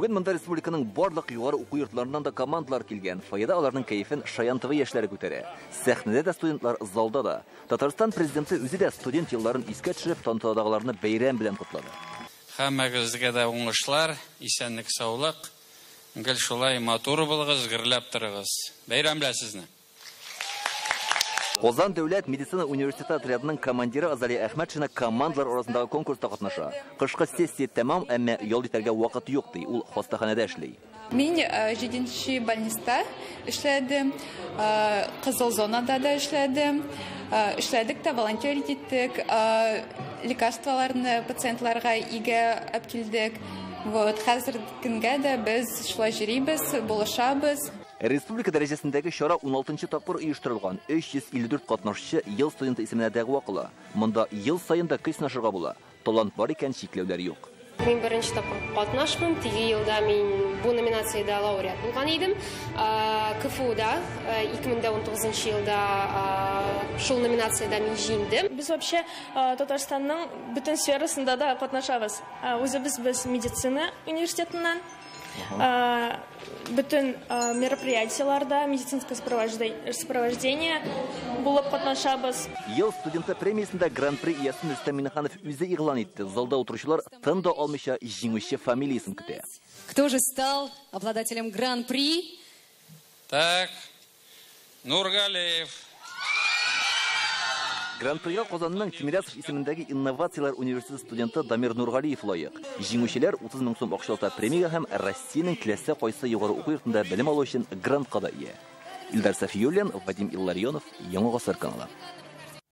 Бүген монда республиканың барлык югары уку йортларыннан да командалар килгән. Фойеда аларның кәефен Шаян ТВ яшьләре күтәрә. Сәхнәдә дә студентлар, залда да. Татарстан президенты үзе дә студент елларын искә төшереп, тантанадагыларны бәйрәм белән котлады. Һәммәгезгә дә уңышлар, исәнлек, саулык. Гел шулай матур булыгыз, гөрләп торыгыз. Бәйрәм белән сезне! Казан дәүләт медицина университеты отрядының командиры Азалия Әхмәтшина командалар арасындагы конкурста катнаша. Кышкы сессия тәмам, әмма ял итәргә вакыт юк, ди. Ул хастаханәдә эшли. Мин 7нче больниста эшләдем, кызыл зонада да эшләдем. Эшләдек тә, волонтерить иттек, лекарстволарны пациентларга өйгә алып килдек. Вот, хәзер көнгә дә без шулай йөрибез, булышабыз. Республика дәрәҗәсендәге чара 16нчы тапкыр оештырылган. 354 катнашучы ел студенты исеменә дәгъва кыла. Монда ел саен да көч сынашырга була. Талант бар икән, чикләүләр юк. Мин беренче тапкыр катнашмын. Теге елда мин бу номинациядә лауреат булган идем. КФУда 2019 елда шул номинациядә мин җиңдем. Без вообще Татарстанның бөтен сферасында да катнашабыз. Үзебез без медицина университетыннан. Бөтен мероприятиеларда медицинское сопровождение булып катнашабыз. Ел студенты премиясендә Гран-при иясен Рөстәм Миңнеханов үзе игълан итте. Залда утыручылар тын да алмыйча җиңүче фамилиясен көтә. Кто же стал обладателем Гран-при? Так, Нургалиев. Гран-прига Казанның Тимирязев исемендәге инновацияләр университеты студенты Дамир Нургалиев лаек. Җиңүчеләр 30 мең сум акчалата премиягә һәм Россиянең теләсә кайсы югары уку йортында белем алу өчен грантка да ия. Илдар Сафиуллин, Вадим Илларионов, Яңа Гасыр каналы.